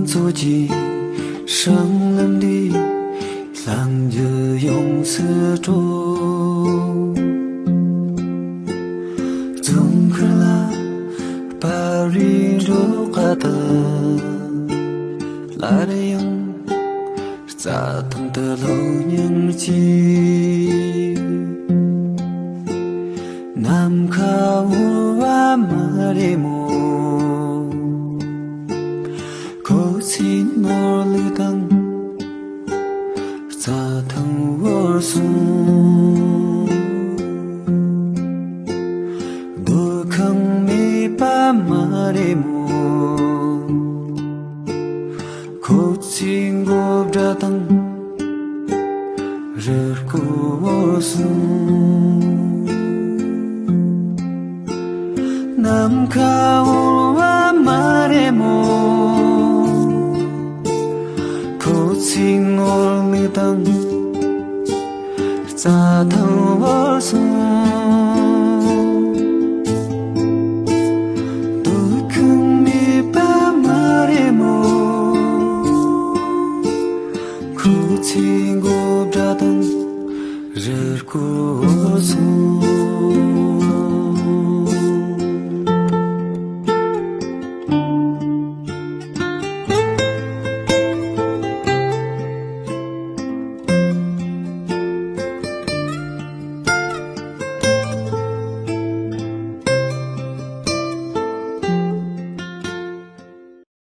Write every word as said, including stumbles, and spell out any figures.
ཚོགས་ཀྱི་སྲང་ལམ་འདི་ལྷང་རྒྱུ་ཡོངས་སུ་གྲོལ། རྫོང་ཁུལ་ལ་བར་རི་འགྲོ་ཁ་དུ་སླར་ཡང་རྩྭ་ཐང་དུ་ལྷོད་ཉིན་གཅིག། ནམ་མཁའ་འོར་བ་མ་རེད་མོ། ཁོ་ཚོའི་ནོར་ལུག་དང་རྩྭ་ཐང་བོར་སོང་། སྡོད་ཁང་མེད་པ་མ་རེད་མོ། ཁོ་ཚོའི་མགོ་སྦྲ་དང་རུས་སྐོགས་བོར་སོང་། ནམ་མཁའ་འོར་བ་མ་རེད་མོ། ཁོ་ཚོའི་ནོར་ལུག་དང་རྩྭ་ཐང་བོར་སོང་། སྡོད་ཁང་མེད་པ་མ་རེད་མོ། ཁོ་ཚོའི་མགོ་སྦྲ་དང་རུས་སྐོགས་བོར་སོང་།